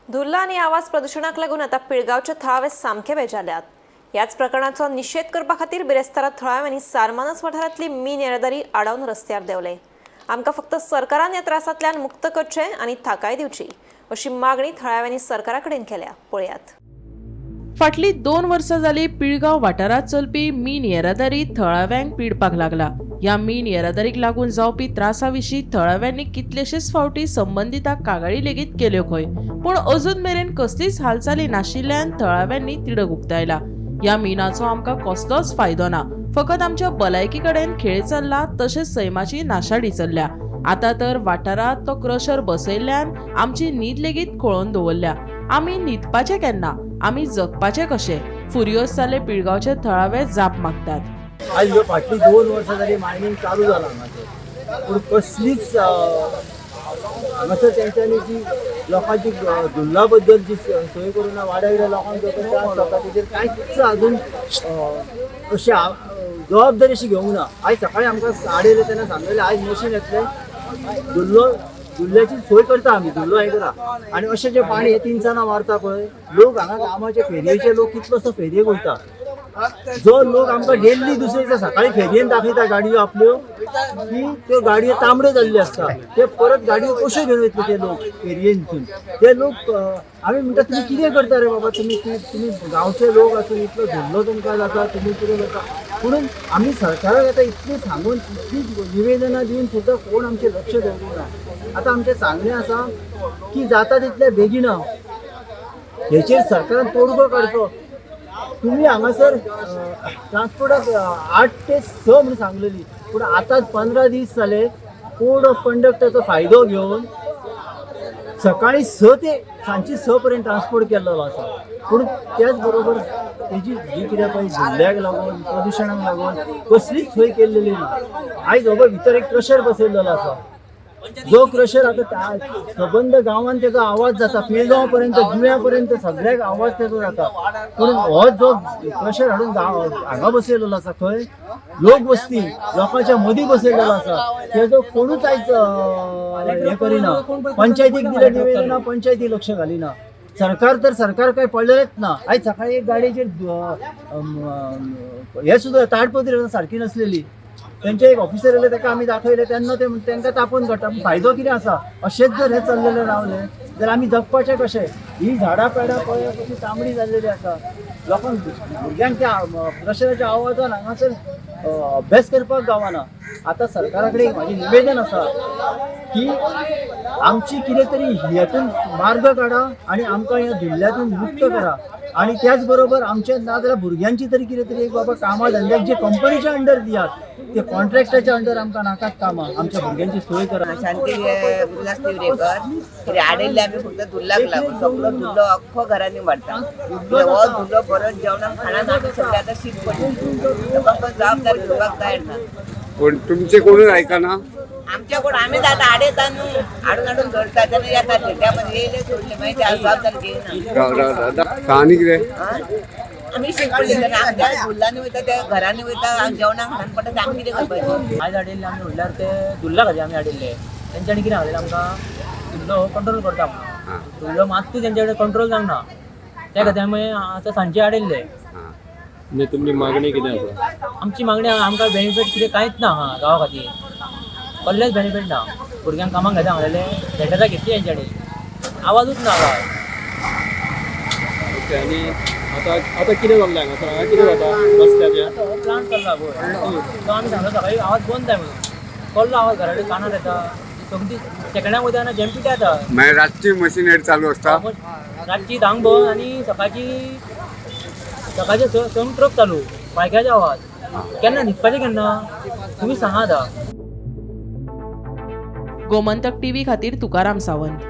धुल्ल आनी आवाज प्रदुशणाक लागून आतां पिळगांवचे थळावे सामके बेजारल्यात. ह्याच प्रकरणाचो निशेध करपा खातीर बिरेस्तारा थळाव्यांनी सारमानस वाठारांतली मीन येरादारी आडावन रस्त्यार देंवले. आमकां फक्त सरकारान ह्या त्रासांतल्यान मुक्त करचें आनी थाकाय दिवची अशी मागणी थळाव्यांनी सरकारा कडेन केल्या. पळयात. फाटलीं 2 वर्सां जाली पिळगांव वाठारांत चलपी मीन येरादारी थळाव्यांक पिडपाक लागला. ह्या मीन येरादारीक लागून जावपी त्रासा विशीं थळाव्यांनी कितलेशेच फावटी संबंदितांक कागाळी लेगीत केल्यो खंय, पूण अजून मेरेन कसलीच हालचाली नाशिल्ल्यान थळाव्यांनी तिडक उक्तायला. ह्या मिनाचो आमकां कसलोच फायदो ना, फकत आमच्या भलायकी कडेन खेळ चल्ला, तशेंच सैमाची नाशाडी चल्ल्या. आतां तर वाठारांत तो क्रशर बसयल्ल्यान आमची न्हीद लेगीत खळोवन दवरल्या. आमी न्हिदपाचें केन्ना, आमी जगपाचें कशें? फुरियोज जाल्ले पिळगांवचे थळावे जाप मागतात. आज ह्यो फाटलीं 2 वर्सां जाली मायनींग चालू जालां हांगासर, पूण कसलीच हांगासर तेंच्यांनी जी लोकांची धुल्ला बद्दल जी सोय करूं ना, वाड्या वयल्या लोकांक जो त्रास जाता तेजेर कांयच अजून अशी जबाबदारी अशी घेवंक ना. आयज सकाळी आमकां आडयलें तेन्ना सांगलेलें आयज मशीन येतलें, धुल्ल्याची सोय करता आमी, धुल्लो हें करा. आनी अशें जें पाणी हें तिनसाना मारता पळय, लोक हांगा कामाचे फेरयेचे लोक कितलोसो फेरयेक वयता, जो लोक आमकां डेली दुसरे दिसा सकाळी फेरयेन दाखयता गाडयो आपल्यो की त्यो गाडयो तांबड्यो जाल्ल्यो आसता, ते परत गाडयो कश्यो घेवन वयतले ते लोक फेरयेनसून. ते लोक आमी म्हणटा तुमी कितें करता रे बाबा, तुमी तुमी गांवचे लोक आसून इतलो धुल्लो तुमकां जाता, तुमी कितें करता. पुणून आमी सरकाराक आतां इतलें सांगून इतली निवेदनां दिवन सुद्दां कोण आमचें लक्ष दवरूंक ना. आतां आमचें सांगणें आसा की जाता तितल्या बेगिना हेचेर सरकारान तोडगो काडचो. तुमी हांगासर ट्रान्सपोर्टाक 8 ते 6 म्हणून सांगलेली, पूण आतां 15 दीस जाले कोड ऑफ कंडक्टाचो फायदो घेवन सकाळी 6 ते सांजची 6 पर्यंत ट्रान्सपोर्ट केल्लो आसा. पूण त्याच बरोबर तेजी जी कितें पळय धुल्ल्याक लागून प्रदुशणाक लागून कसलीच सोय केल्लेली ना. आयज हो पळय भितर एक क्रशर बसयल्लो आसा, जो क्रशर आतां सबंद गांवान तेजो आवाज जाता, पिळगांव पर्यंत जुव्या पर्यंत सगळ्याक आवाज तेजो जाता. पूण हो जो क्रशर हाडून गांव हांगा बसयलेलो आसा, खंय लोक वस्ती लोकांच्या मदीं बसयलेलो आसा, तेजो कोणूच आयज हें करिना. पंचायतीक दिलें निवेदना, पंचायती लक्ष घालिना. सरकार तर सरकार काय पडलेलेच ना. आयज सकाळी एक गाडयेचेर हे सुद्दां ताडपत्री सारकी नसलेली, तेंचे एक ऑफिसर येयले ताका आमी दाखयले तेन्ना ते तांकां तापोवन काडटा. फायदो कितें आसा? अशेंच जर हें चल्लेलें रावलें जाल्यार आमी जगपाचें कशें? ही झाडां पेडां पळय कशी तांबडी जाल्लेली आसा, लोकांक भुरग्यांक त्या क्रशराच्या आवाजान हांगासर अभ्यास करपाक गावना. आतां सरकारा कडेन म्हाजें निवेदन आसा की आमची कितें तरी हेतून मार्ग काडा आनी आमकां ह्या धुल्ल्यातून मुक्त करा. आनी त्याच बरोबर आमच्या ना जाल्यार भुरग्यांची तरी कितें तरी एक बाबा कामां धंद्याक जे कंपनीच्या अंडर दियात, ते कॉन्ट्रॅक्टाच्या अंडर आमकां नाकात कामां, आमच्या भुरग्यांची सोय करा. शांती गुरुदास तिवरेकर. कितें आडयल्ले आमी फक्त धुल्लाक लागून सगळो धुल्लो अख्खो घरांनी वाडटा. हो धुल्लो बरो जेवणाक खाणाक आमी सगळे आतां शीत पडली, लोकांक जबाबदारी घेवपाक तयार ना. पण तुमचे कोणूच ऐकना. आमच्या कोण आमीच आतां आडयता न्हू, हाडून हाडून धरता तेन्ना येता ते येयले सोडले, मागीर ते जबाबदारी घेयना. राव राव राव आनी कितें आमी शीत पडली तेन्ना आमच्या धुल्लांनी वयता, त्या घरांनी वयता, जेवणाक खाणाक पडटा, ते आमी कितें करपाचें? आयज हाडिल्ले आमी म्हणल्यार ते धुल्ला खातीर आमी हाडिल्ले. तेंच्यांनी कितें सांगलेलें आमकां, धुल्लो कंट्रोल करता म्हणून. धुल्लो मात्तूय तेंच्या कडेन कंट्रोल जावंक ना, त्या खातीर आमी आतां सांजचे हाडिल्ले. म्हणजे तुमची मागणी कितें आसा? आमची मागणी आमकां बेनिफीट कितें कांयच ना हा गांवा खातीर, कसलेच बेनिफीट ना. भुरग्यांक कामाक घेता सांगलेलें, लेटरां घेतली तेंच्यांनी, आवाजूच ना गांवांत. ओके, आनी आतां आतां कितें चल्लें हांगासर? हांगा कितें जाता रस्त्याचेर? आतां हो प्लांट चल्ला पळय, तो आमी सांगलो सकाळी आवाज बंद जाय म्हणून, कसलो आवाज घरा कडेन कानार येता. सोमती सेकंडाक वयता तेन्ना जेमपिटा येता. मागीर रातची मशिनरी चालू आसता, रातची 10 बंद आनी सकाळची सकाळचे 6 ट्रक चालू, बायकाचे आवाज. केन्ना न्हिदपाचें केन्ना तुमी सांगा आतां. गोमंतक टीव्ही खातीर तुकाराम सावंत.